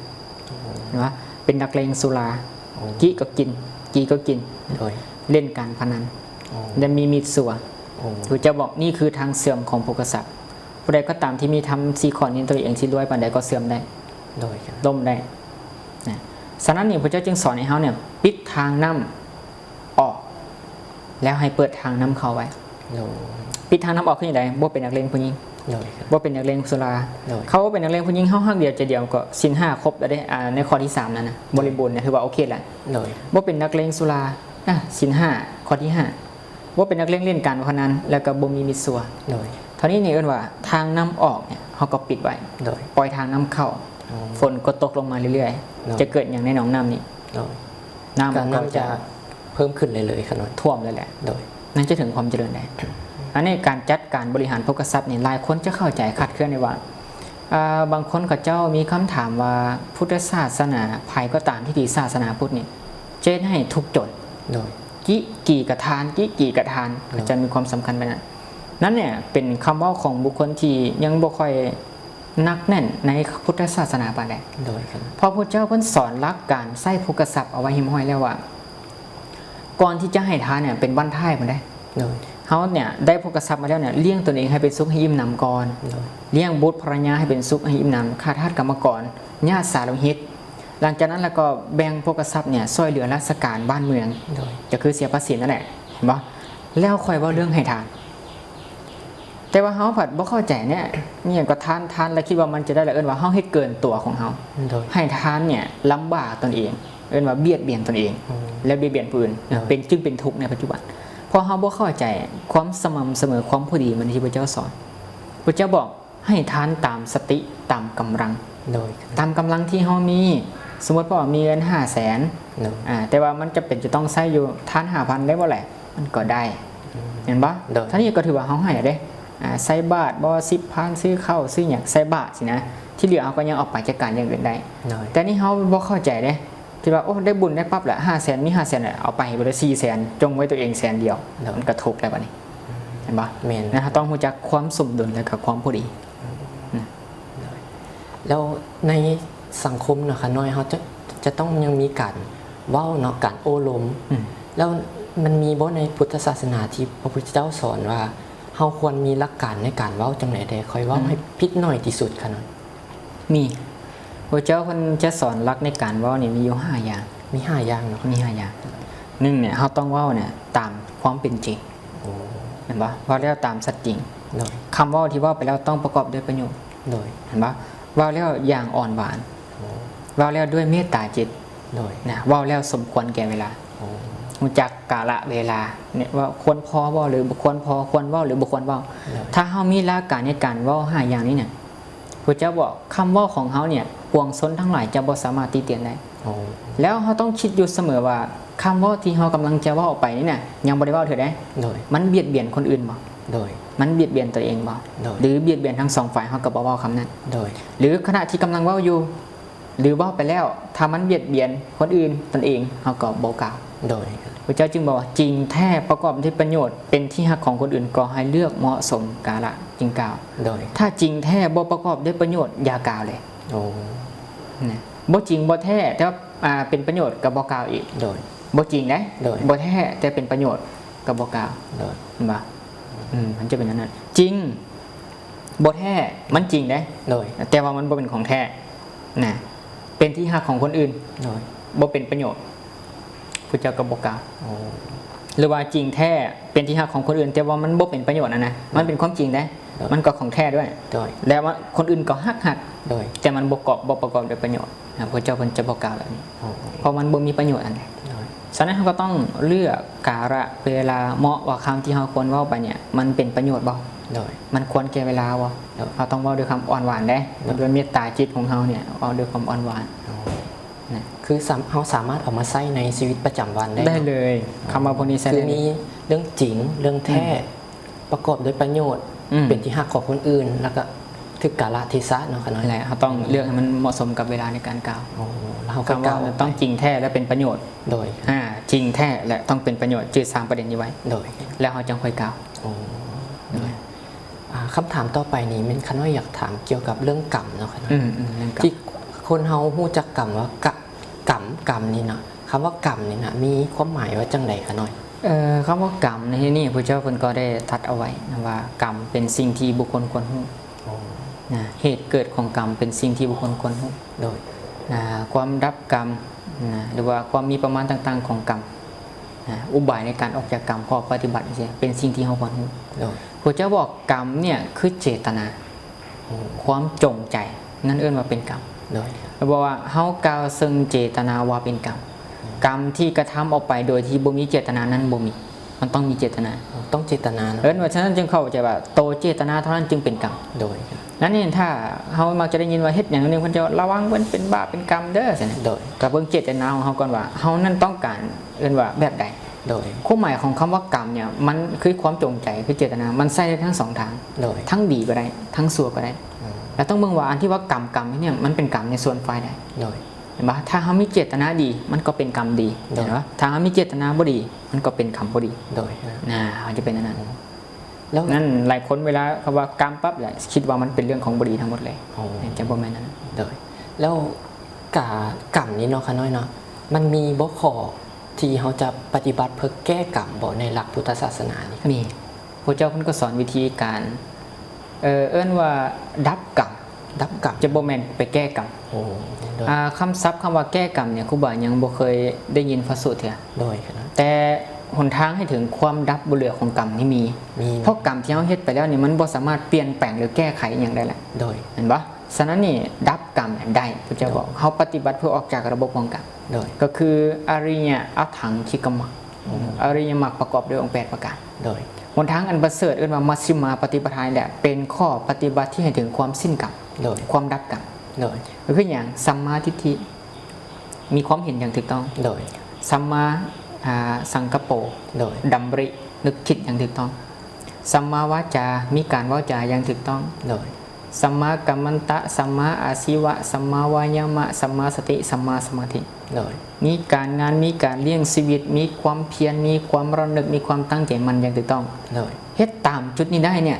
ໂອ້ ເຫັນບໍ່ ເປັນນັກເລງສຸລາ ໂອ້ ກີ້ກໍກິນ ກີ່ກໍກິນ ໂດຍ ຫຼິ້ນການພະນັນ ໂອ້ ແລະ ມີມິດຊົ່ວ ໂອ້ ພະເຈົ້າບອກນີ້ຄືທາງເຊື່ອມຂອງໂພຄະຊັບ ຜູ້ໃດກໍຕາມທີ່ມີທຳສີ່ຂໍ້ນີ້ ຕົວເອງຊິລວຍປານໃດກໍເສື່ອມໄດ້ ໂດຍ ລົ້ມໄດ້ ນະ ສະນັ້ນນີ້ ພະເຈົ້າຈຶ່ງສອນໃຫ້ເຮົາເນ່ຍ ປິດທາງນ້ຳອອກ ແລ້ວໃຫ້ເປີດທາງນ້ຳເຂົ້າໄວ້ ໂດຍ ປິດທາງນ້ຳອອກຄືຈັ່ງໃດ? ບໍ່ເປັນນັກເລງຜູ້ຍິງ ໂດຍ ບໍ່ເປັນນັກເລງສຸລາ ໂດຍ ເຮົາບໍ່ເປັນນັກເລງຜູ້ຍິງ ເຮົາຮັກດຽວໃຈດຽວ ກໍສິນຫ້າຄົບແລ້ວເດ້ ອ່າ ໃນຂໍ້ທີສາມນັ້ນນະ ບໍລິບູນນະ ຖືວ່າໂອເຄແລ້ວ ໂດຍ ບໍ່ເປັນນັກເລງສຸລາ ອ່າ ສິນຫ້າ ຂໍ້ທີຫ້າ ບໍ່ເປັນນັກເລງຫຼິ້ນການພະນັນ ແລ້ວກໍບໍ່ມີມິດຊົ່ວ ໂດຍ ເທົ່ານີ້ນີ້ເອີ້ນວ່າທາງນ້ຳອອກເນ່ຍ ເຮົາກໍປິດໄວ້ ໂດຍ ປ່ອຍທາງນ້ຳເຂົ້າ ໂອ້ ຝົນກໍຕົກລົງມາເລື້ອຍໆ ໂດຍ ຈະເກີດຫຍັງໃນໜອງນ້ຳນີ້? ໂດຍ ນ້ຳກໍຈະ ນ້ຳຈະເພີ່ມຂຶ້ນເລື້ອຍໆ ຂະນ້ອຍ ຖ້ວມເລີຍແຫຼະ ໂດຍ ນັ້ນຈະເຖິງຄວາມຈະເລີນໄດ້ ອັນນີ້ການຈັດການບໍລິຫານໂພຄະຊັບນີ້ ຫຼາຍຄົນຈະເຂົ້າໃຈຄາດເຄື່ອນໄດ້ວ່າ ອ່າ ບາງຄົນເຂົາເຈົ້າມີຄຳຖາມວ່າ ພຸດທະສາສະໜາໃຜກໍຕາມທີ່ຖືສາສະໜາພຸດນີ້ ຈະເຮັດໃຫ້ທຸກຈົນ ໂດຍ ກີ່ ກີ່ກະທານ ກີ່ ກີ່ກະທານ ໂດຍ ຈະມີຄວາມສຳຄັນປານນັ້ນ ນັ້ນເນ່ຍເປັນຄຳເວົ້າຂອງບຸກຄົນທີ່ຍັງບໍ່ຄ່ອຍໜັກແໜ້ນໃນພຸດທະສາສະໜາປານໃດ ໂດຍ ເພາະພະເຈົ້າເພິ່ນສອນຫຼັກການໃຊ້ໂພຄະຊັບເອົາໄວ້ຮຽບຮ້ອຍແລ້ວວ່າ ກ່ອນທີ່ຈະໃຫ້ທານເນ່ຍເປັນບັ້ນທ້າຍພຸ້ນເດ້ ໂດຍ ເຮົາເນ່ຍໄດ້ໂພຄະຊັບມາແລ້ວເນ່ຍ ລ້ຽງຕົນເອງໃຫ້ເປັນສຸກໃຫ້ອີ່ມໜຳກ່ອນ ໂດຍ ລ້ຽງບຸດພະລະຍາໃຫ້ເປັນສຸກໃຫ້ອີ່ມໜຳ ຂ້າທາດກຳມະກອນ ຍາດສາໂລຫິດ ຫຼັງຈາກນັ້ນແລ້ວກໍແບ່ງໂພຄະຊັບເນ່ຍຊ່ວຍເຫຼືອລາຊະການບ້ານເມືອງ ໂດຍ ກໍຄືເສຍພາສີນັ້ນແຫຼະ ເຫັນບໍ່? ແລ້ວຄ່ອຍເວົ້າເລື່ອງໃຫ້ທານ ແຕ່ວ່າເຮົາພັດບໍ່ເຂົ້າໃຈເນ່ຍ ມີຫຍັງກໍທານ ທານແລ້ວຄິດວ່າມັນຈະໄດ້ ແລ້ວເອີ້ນວ່າເຮົາເຮັດເກີນຕົວຂອງເຮົາ ໂດຍ ໃຫ້ທານເນ່ຍລຳບາກຕົນເອງ ເອີ້ນວ່າບຽດບຽນຕົນເອງ ໂອ້ ແລະ ບຽດບຽນຜູ້ອື່ນ ໂດຍ ເປັນ ຈຶ່ງເປັນທຸກໃນປັດຈຸບັນ ເພາະເຮົາບໍ່ເຂົ້າໃຈຄວາມສະໝ່ຳສະເໝີ ຄວາມພໍດີ ເໝືອນທີ່ພະເຈົ້າສອນ ພະເຈົ້າບອກ ໃຫ້ທານຕາມສະຕິ ຕາມກຳລັງ ໂດຍ ຕາມກຳລັງທີ່ເຮົາມີ ສົມມຸດວ່າມີເງິນຫ້າແສນ ໂດຍ ອ່າ ແຕ່ວ່າມັນຈຳເປັນຈະຕ້ອງໃຊ້ຢູ່ ທານຫ້າພັນໄດ້ບໍ່ແຫຼະ? ມັນກໍໄດ້ ອືມ ແມ່ນບໍ່? ໂດຍ ເທົ່ານີ້ກໍຖືວ່າເຮົາໃຫ້ແລ້ວເດ້ ອ່າ ໃສ່ບາດບໍ່ ສິບພັນ ຊື້ເຂົ້າຊື້ຫຍັງ ໃສ່ບາດຊີ້ນະ ທີ່ເຫຼືອເຮົາກໍຍັງເອົາໄປຈັດການຢ່າງອື່ນໄດ້ ໂດຍ ແຕ່ນີ້ເຮົາບໍ່ເຂົ້າໃຈເດ້ ທີ່ວ່າ ໂອ້ ໄດ້ບຸນໄດ້ປັບລະຫ້າແສນ ມີຫ້າແສນ ເອົາໄປໃຫ້ເບິດເລີຍສີ່ແສນ ຈົ່ງໄວ້ຕົວເອງແສນດຽວ ໂດຍ ມັນກະທຸກແລ້ວບາດນີ້ ເຫັນບໍ່? ແມ່ນ ນະ ເຮົາຕ້ອງຮູ້ຈັກຄວາມສົມດຸນ ແລະ ກະຄວາມພໍດີ ອືມ ນະ ໂດຍ ແລ້ວໃນສັງຄົມເນາະ ຂະນ້ອຍເຮົາຈະ ຈະຕ້ອງຍັງມີການເວົ້າເນາະ ການໂອ້ລົມ ອືມ ແລ້ວມັນມີບໍ່ໃນພຸດທະສາສະໜາທີ່ພະພຸດທະເຈົ້າສອນວ່າ ເຮົາຄວນມີຫຼັກການໃນການເວົ້າຈັ່ງໃດແດ່ ຄ່ອຍເວົ້າ ອືມ ໃຫ້ຜິດໜ້ອຍທີ່ສຸດ ຂະນ້ອຍ? ມີ ພະເຈົ້າເພິ່ນຈະສອນຫຼັກໃນການເວົ້ານີ້ມີຢູ່ຫ້າຢ່າງ ມີຫ້າຢ່າງເນາະ ມີຫ້າຢ່າງ ໜຶ່ງເນ່ຍ ເຮົາຕ້ອງເວົ້າເນ່ຍຕາມຄວາມເປັນຈິງ ໂອ້ ແມ່ນບໍ່? ເວົ້າແລ້ວຕາມສັດຈິງ ໂດຍ ຄຳເວົ້າທີ່ເວົ້າໄປແລ້ວຕ້ອງປະກອບດ້ວຍປະໂຫຍດ ໂດຍ ແມ່ນບໍ່? ເວົ້າແລ້ວຢ່າງອ່ອນຫວານ ໂອ້ ເວົ້າແລ້ວດ້ວຍເມດຕາຈິດ ໂດຍ ນະ ເວົ້າແລ້ວສົມຄວນແກ່ເວລາ ໂອ້ ຮູ້ຈັກກາລະເວລາເນ່ຍ ວ່າຄວນພໍເວົ້າ ຫຼື ບໍ່ຄວນພໍ ຄວນເວົ້າ ຫຼື ບໍ່ຄວນເວົ້າ ໂດຍ ຖ້າເຮົາມີຫຼັກການໃນການເວົ້າຫ້າຢ່າງນີ້ເນ່ຍ ພະເຈົ້າບອກ ຄຳເວົ້າຂອງເຮົາເນ່ຍ ປວງຊົນທັງຫຼາຍຈະບໍ່ສາມາດຕິຕຽນໄດ້ ໂອ້ ແລ້ວເຮົາຕ້ອງຄິດຢູ່ສະເໝີວ່າ ຄຳເວົ້າທີ່ເຮົາກຳລັງຈະເວົ້າອອກໄປນີ້ນະ ຍັງບໍ່ໄດ້ເວົ້າເທື່ອໃດ ໂດຍ ມັນບຽດບຽນຄົນອື່ນບໍ່? ໂດຍ ມັນບຽດບຽນຕົວເອງບໍ່? ໂດຍ ຫຼືບຽດບຽນທັງສອງຝ່າຍ ເຮົາກໍບໍ່ເວົ້າຄຳນັ້ນ ໂດຍ ຫຼືຂະນະທີ່ກຳລັງເວົ້າຢູ່ ຫຼືເວົ້າໄປແລ້ວ ຖ້າມັນບຽດບຽນຄົນອື່ນ ຕົນເອງ ເຮົາກໍບໍ່ກ່າວ ໂດຍ ພະເຈົ້າຈຶ່ງບອກວ່າ ຈິງແທ້ປະກອບດ້ວຍປະໂຫຍດ ເປັນທີ່ຮັກຂອງຄົນອື່ນ ກໍໃຫ້ເລືອກເໝາະສົມກາລະຈຶ່ງກ່າວ ໂດຍ ຖ້າຈິງແທ້ບໍ່ປະກອບດ້ວຍປະໂຫຍດ ຢ່າກ່າວເລີຍ ໂອ້ ນະ ບໍ່ຈິງບໍ່ແທ້ ແຕ່ວ່າ ອ່າ ເປັນປະໂຫຍດກໍບໍ່ກ່າວອີກ. ໂດຍ. ບໍ່ຈິງເດ້. ໂດຍ. ບໍ່ແທ້ ແຕ່ເປັນປະໂຫຍດກໍບໍ່ກ່າວ. ໂດຍ. ເຫັນບໍ່? ອືມ ມັນຈະເປັນອັນນັ້ນ. ຈິງ ບໍ່ແທ້ ມັນຈິງເດ້. ໂດຍ. ແຕ່ວ່າມັນບໍ່ເປັນຂອງແທ້ນະ ເປັນທີ່ຮັກຂອງຄົນອື່ນ. ໂດຍ. ບໍ່ເປັນປະໂຫຍດ ພະເຈົ້າກໍບໍ່ກ່າວ. ໂອ້ ຫຼືວ່າຈິງແທ້ ເປັນທີ່ຮັກຂອງຄົນອື່ນ ແຕ່ວ່າມັນບໍ່ເປັນປະໂຫຍດຫັ້ນນະ. ໂດຍ. ມັນເປັນຄວາມຈິງເດ້. ໂດຍ. ມັນກໍຂອງແທ້ດ້ວຍ. ໂດຍ. ແຕ່ວ່າຄົນອື່ນກໍຮັກໆ. ໂດຍ. ແຕ່ມັນບໍ່ກອບ ບໍ່ປະກອບດ້ວຍປະໂຫຍດນະ ພະເຈົ້າເພິ່ນຈະບໍ່ກ່າວແບບນີ້. ໂອ້ ເພາະມັນບໍ່ມີປະໂຫຍດອັນໃດ. ໂດຍ. ສະນັ້ນເຮົາກໍຕ້ອງເລືອກກາລະເວລາເໝາະວ່າຄຳທີ່ເຮົາຄວນເວົ້າໄປເນີ້ຍ ມັນເປັນປະໂຫຍດບໍ່? ໂດຍ. ມັນຄວນແກ່ເວລາບໍ່? ໂດຍ. ເຮົາຕ້ອງເວົ້າດ້ວຍຄວາມອ່ອນຫວານເດ້. ໂດຍ. ດ້ວຍເມດຕາຈິດຂອງເຮົາເນີ້ຍ ເວົ້າດ້ວຍຄວາມອ່ອນຫວານ. ໂອ້ ນະ ຄືສາມ- ເຮົາສາມາດເອົາມາໃຊ້ໃນຊີວິດປະຈຳວັນໄດ້. ໄດ້ເລີຍ. ຄຳວ່າພວກນີ້ໃຊ້ໄດ້ເລີຍ. ຄືມີເລື່ອງຈິງ ເລື່ອງແທ້ ອືມ ປະກອບດ້ວຍປະໂຫຍດ ອືມ ເປັນທີ່ຮັກຂອງຄົນອື່ນ ແລ້ວກໍຖືກກາລະເທສະເນາະຂະນ້ອຍ. ແລະ ເຮົາຕ້ອງເລືອກໃຫ້ມັນເໝາະສົມກັບເວລາໃນການກ່າວ. ໂອ້ ແລ້ວເຮົາຄ່ອຍກ່າວອອກໄປ. ຄຳວ່າຕ້ອງຈິງແທ້ ແລະ ເປັນປະໂຫຍດ. ໂດຍ. ອ່າ ຈິງແທ້ ແລະ ຕ້ອງເປັນປະໂຫຍດ ຈື່ສາມປະເດັນນີ້ໄວ້. ໂດຍ. ແລ້ວເຮົາຈັ່ງຄ່ອຍກ່າວ. ໂອ້ ໂດຍ. ອ່າ ຄຳຖາມຕໍ່ໄປນີ້ແມ່ນຂ້ານ້ອຍຢາກຖາມກ່ຽວກັບເລື່ອງກຳເນາະຂະນ້ອຍ. ອືມ ອືມ ເລື່ອງກຳ. ທີ່ຄົນເຮົາຮູ້ຈັກກຳວ່າ ກະ ກຳ ກຳນີ້ເນາະ ຄຳວ່າກຳນີ້ນະ ມີຄວາມໝາຍວ່າຈັ່ງໃດຂະນ້ອຍ? ເອີ ຄຳວ່າກຳໃນທີ່ນີ້ ພະເຈົ້າເພິ່ນກໍໄດ້ຕັດເອົາໄວ້ນະວ່າ ກຳເປັນສິ່ງທີ່ບຸກຄົນຄວນຮູ້. ໂອ້ ນະ ເຫດເກີດຂອງກຳເປັນສິ່ງທີ່ບຸກຄົນຄວນຮູ້. ໂດຍ. ນະ ຄວາມດັບກຳນະ ຫຼືວ່າຄວາມມີປະມານຕ່າງໆຂອງກຳນະ ອຸບາຍໃນການອອກຈາກກຳ ຂໍ້ປະຕິບັດຈັ່ງຊີ້ ເປັນສິ່ງທີ່ເຮົາຄວນຮູ້. ໂດຍ. ພະເຈົ້າບອກກຳເນີ້ຍຄືເຈດຕະນາ. ໂອ້ ຄວາມຈົງໃຈ ນັ້ນເອີ້ນວ່າເປັນກຳ. ໂດຍ. ແລ້ວບອກວ່າເຮົາກ່າວເຊິ່ງເຈດຕະນາວ່າເປັນກຳ. ອືມ. ກຳທີ່ກະທຳອອກໄປໂດຍທີ່ບໍ່ມີເຈດຕະນານັ້ນບໍ່ມີ. ມັນຕ້ອງມີເຈດຕະນາ. ໂອ້ ຕ້ອງເຈດຕະນາເນາະ. ເອີ້ນວ່າ ສະນັ້ນຈຶ່ງເຂົ້າໃຈວ່າ ໂຕເຈດຕະນາເທົ່ານັ້ນຈຶ່ງເປັນກຳ. ໂດຍ. ນັ້ນເອງ ຖ້າເຮົາມັກຈະໄດ້ຍິນວ່າ ເຮັດຫຍັງໜຶ່ງ ເພິ່ນຈະລະວັງ ເພິ່ນເປັນບາບເປັນກຳເດີ ຊັ້ນນະ. ໂດຍ. ກໍເບິ່ງເຈດຕະນາຂອງເຮົາກ່ອນວ່າ ເຮົານັ້ນຕ້ອງການ ເອີ້ນວ່າແບບໃດ? ໂດຍ. ຄວາມໝາຍຂອງຄຳວ່າກຳເນີ້ຍ ມັນຄືຄວາມຈົງໃຈ ຄືເຈດຕະນາ ມັນໃຊ້ໄດ້ທັງສອງທາງ. ໂດຍ. ທັງດີກໍໄດ້ ທັງຊົ່ວກໍໄດ້. ອືມ. ແລ້ວຕ້ອງເບິ່ງວ່າອັນທີ່ວ່າກຳ ກຳເຮັດເນີ້ຍ ມັນເປັນກຳໃນສ່ວນຝ່າຍໃດ. ໂດຍ. ເຫັນບໍ່? ຖ້າເຮົາມີເຈດຕະນາດີ ມັນກໍເປັນກຳດີ. ໂດຍ. ເຫັນບໍ່? ຖ້າເຮົາມີເຈດຕະນາບໍ່ດີ ມັນກໍເປັນກຳບໍ່ດີ. ໂດຍ. ນະ ມັນຈະເປັນອັນນັ້ນ. ອືມ. ແລ້ວນັ້ນ ຫຼາຍຄົນເວລາເຂົາວ່າກຳປັບແຫຼະ ຄິດວ່າມັນເປັນເລື່ອງຂອງບໍ່ດີທັງໝົດເລີຍ. ໂອ້ ແຕ່ບໍ່ແມ່ນອັນນັ້ນ. ໂດຍ. ແລ້ວກາ ກຳນີ້ເນາະ ຂະນ້ອຍເນາະ ມັນມີບໍ່ຂໍ້ທີ່ເຮົາຈະປະຕິບັດເພື່ອແກ້ກຳບໍ່ ໃນຫຼັກພຸດທະສາສະໜານີ້? ມີ. ພະເຈົ້າເພິ່ນກໍສອນວິທີການ ເອີ ເອີ້ນວ່າດັບກຳ. ດັບກຳ ຈະບໍ່ແມ່ນໄປແກ້ກຳ. ໂອ້ ໂດຍ. ອ່າ ຄຳສັບຄຳວ່າແກ້ກຳນີ້ ຄູບາຍັງບໍ່ເຄີຍໄດ້ຍິນພະສູດເທື່ອ. ໂດຍ. ແຕ່ຫົນທາງໃຫ້ເຖິງຄວາມດັບບໍ່ເຫຼືອຂອງກຳນີ້ມີ. ມີ. ເພາະກຳທີ່ເຮົາເຮັດໄປແລ້ວນີ້ ມັນບໍ່ສາມາດປ່ຽນແປງ ຫຼື ແກ້ໄຂອີ່ຫຍັງໄດ້ແລ້ວ. ໂດຍ. ເຫັນບໍ່? ສະນັ້ນນີ້ ດັບກຳໄດ້ ພະເຈົ້າບອກ. ໂດຍ. ເຮົາປະຕິບັດເພື່ອອອກຈາກລະບົບຂອງກຳ. ໂດຍ. ກໍຄືອະລິຍະອັດຖັງຄິກະມັກ. ອືມ. ອະລິຍະມັກປະກອບດ້ວຍອົງແປດປະການ. ໂດຍ. ຫົນທາງອັນປະເສີດເອີ້ນວ່າມັດຊິມາປະຕິປະທານີ້ແຫຼະ ເປັນຂໍ້ປະຕິບັດທີ່ໃຫ້ເຖິງຄວາມສິ້ນກຳ. ໂດຍ. ຄວາມດັບກຳ. ໂດຍ. ກໍຄືຫຍັງ? ສຳມາທິດຖິ ມີຄວາມເຫັນຢ່າງຖືກຕ້ອງ. ໂດຍ. ສຳມາ ອ່າ ສັງກະໂປ. ໂດຍ. ດຳລິ ນຶກຄິດຢ່າງຖືກຕ້ອງ. ສຳມາວາຈາ ມີການເວົ້າຈາຢ່າງຖືກຕ້ອງ. ໂດຍ. ສຳມາກັມມັນຕະ ສຳມາອາຊີວະ ສຳມາວາຍາມະ ສຳມາສະຕິ ສຳມາສະມາທິ. ໂດຍ. ມີການງານ ມີການລ້ຽງຊີວິດ ມີຄວາມພຽນ ມີຄວາມລຳນຶກ ມີຄວາມຕັ້ງໃຈໝັ້ນຢ່າງຖືກຕ້ອງ. ໂດຍ. ເຮັດຕາມຈຸດນີ້ໄດ້ເນີ້ຍ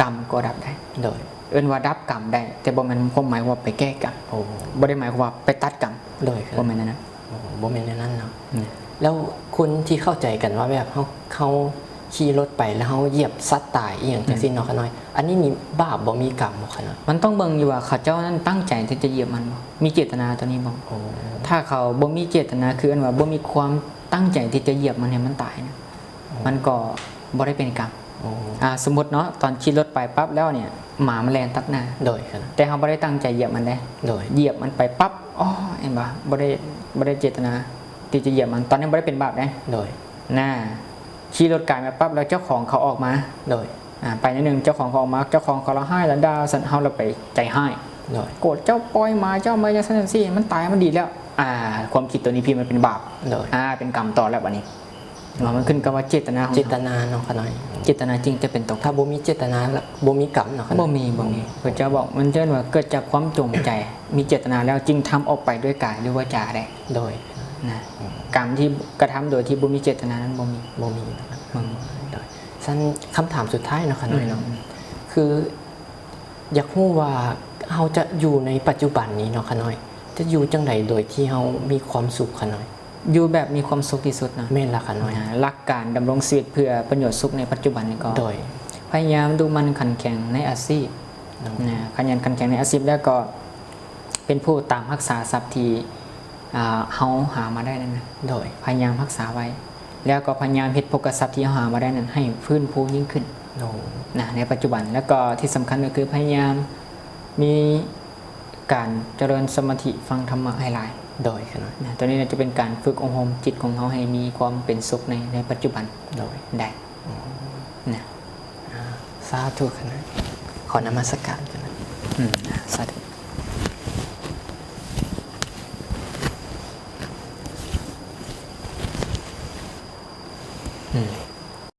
ກຳກໍດັບໄດ້. ໂດຍ. ເອີ້ນວ່າດັບກຳໄດ້ ແຕ່ບໍ່ແມ່ນຄວາມໝາຍວ່າໄປແກ້ກຳ. ໂອ້ ບໍ່ໄດ້ໝາຍຄວາມວ່າໄປຕັດກຳ. ໂດຍ. ບໍ່ແມ່ນແນວນັ້ນ. ໂອ້ ບໍ່ແມ່ນແນວນັ້ນເນາະ. ອືມ. ແລ້ວຄົນທີ່ເຂົ້າໃຈກັນວ່າແບບເຮົາ ເຮົາຂີ່ລົດໄປແລ້ວເຮົາຢຽບສັດຕາຍອີ່ຫຍັງ ອືມ ຈັ່ງຊີ້ເນາະຂະນ້ອຍ ອັນນີ້ມີບາບບໍ່ ມີກຳບໍ່ຂະນ້ອຍ? ມັນຕ້ອງເບິ່ງຢູ່ວ່າເຂົາເຈົ້ານັ້ນຕັ້ງໃຈທີ່ຈະຢຽບມັນບໍ່ ມີເຈດຕະນາຕົວນີ້ບໍ່. ໂອ້ ຖ້າເຂົາບໍ່ມີເຈດຕະນາ ຄືເອີ້ນວ່າບໍ່ມີຄວາມຕັ້ງໃຈທີ່ຈະຢຽບມັນໃຫ້ມັນຕາຍນະ ໂອ້ ມັນກໍບໍ່ໄດ້ເປັນກຳ. ໂອ້ ອ່າ ສົມມຸດເນາະ ຕອນຂີ່ລົດໄປປັບແລ້ວເນີ້ຍ ໝາມາແລ່ນຕັດໜ້າ. ໂດຍ. ແຕ່ເຮົາບໍ່ໄດ້ຕັ້ງໃຈຢຽບມັນເດ້. ໂດຍ. ຢຽບມັນໄປປັບ ອໍ ເຫັນບໍ່? ບໍ່ໄດ້ ບໍ່ໄດ້ເຈດຕະນາທີ່ຈະຢຽບມັນ ຕອນນັ້ນບໍ່ໄດ້ເປັນບາບເດ້. ໂດຍ. ນະ ຂີ່ລົດກາຍມາປັບ ແລ້ວເຈົ້າຂອງເຂົາອອກມາ. ໂດຍ. ອ່າ ໄປໜ້ອຍໜຶ່ງ ເຈົ້າຂອງເຂົາອອກມາ ເຈົ້າຂອງເຂົາລະຮ້າຍລະດ່າ ຊັ້ນເຮົາລະໄປໃຈຮ້າຍ. ໂດຍ. ໂກດເຈົ້າ ປ່ອຍໝາເຈົ້າມາຈັ່ງຊັ້ນຈັ່ງຊີ້ ມັນຕາຍມັນດີແລ້ວ. ອ່າ ຄວາມຄິດຕົວນີ້ພີ່ ມັນເປັນບາບ. ໂດຍ. ອ່າ ເປັນກຳຕໍ່ແລ້ວບາດນີ້. ເນາະ ມັນຂຶ້ນກັບວ່າເຈດຕະນາຂອງເຮົາ. ເຈດຕະນາເນາະຂະນ້ອຍ ເຈດຕະນາຈຶ່ງຈະເປັນຕົວ ຖ້າບໍ່ມີເຈດຕະນາ ບໍ່ມີກຳເນາະຂະນ້ອຍ. ບໍ່ມີ ບໍ່ມີ. ພະເຈົ້າບອກ ມັນເອີ້ນວ່າເກີດຈາກຄວາມຈົງໃຈ ມີເຈດຕະນາແລ້ວຈຶ່ງທຳອອກໄປດ້ວຍກາຍ ຫຼື ວາຈາໄດ້. ໂດຍ. ນະ ອືມ ກຳທີ່ກະທຳໂດຍທີ່ບໍ່ມີເຈດຕະນານັ້ນບໍ່ມີ. ບໍ່ມີ. ອືມ. ໂດຍ. ຊັ້ນຄຳຖາມສຸດທ້າຍເນາະຂະນ້ອຍເນາະ ອືມ ຄື ຢາກຮູ້ວ່າເຮົາຈະຢູ່ໃນປັດຈຸບັນນີ້ເນາະຂະນ້ອຍ ຈະຢູ່ຈັ່ງໃດໂດຍທີ່ເຮົາມີຄວາມສຸກຂະນ້ອຍ? ຢູ່ແບບມີຄວາມສຸກທີ່ສຸດນະ. ແມ່ນລະຂະນ້ອຍ. ນະ ຫຼັກການດຳລົງຊີວິດເພື່ອປະໂຫຍດສຸກໃນປັດຈຸບັນນີ້ກໍ ໂດຍ ພະຍາຍາມດຸໝັ່ນຂັນແຂງໃນອາຊີບ ໂດຍ ນະ ຂະຫຍັນຂັນແຂງໃນອາຊີບ ແລ້ວກໍເປັນຜູ້ຕາມຮັກສາຊັບທີ່ ອ່າ ເຮົາຫາມາໄດ້ນັ້ນນະ. ໂດຍ ພະຍາຍາມຮັກສາໄວ້ ແລ້ວກໍພະຍາຍາມເຮັດໂພຄະຊັບທີ່ເຮົາຫາມາໄດ້ນັ້ນໃຫ້ຟື້ນຟູຍິ່ງຂຶ້ນ ໂດຍ ນະ ໃນປັດຈຸບັນ. ແລ້ວກໍທີ່ສຳຄັນກໍຄືພະຍາຍາມມີການຈະເລີນສະມາທິຟັງທຳມະໃຫ້ຫຼາຍ. ໂດຍ ຂະນ້ອຍ. ນະ ຕົວນີ້ຈະເປັນການຝຶກອົບຮົມຈິດຂອງເຮົາໃຫ້ມີຄວາມເປັນສຸກໃນ ໃນປັດຈຸບັນ ໂດຍ ໄດ້. ອໍ ນະ ອາ ສາທຸຂະນ້ອຍ. ຂໍນະມັດສະການຂະນ້ອຍ. ອືມ ສາທຸ.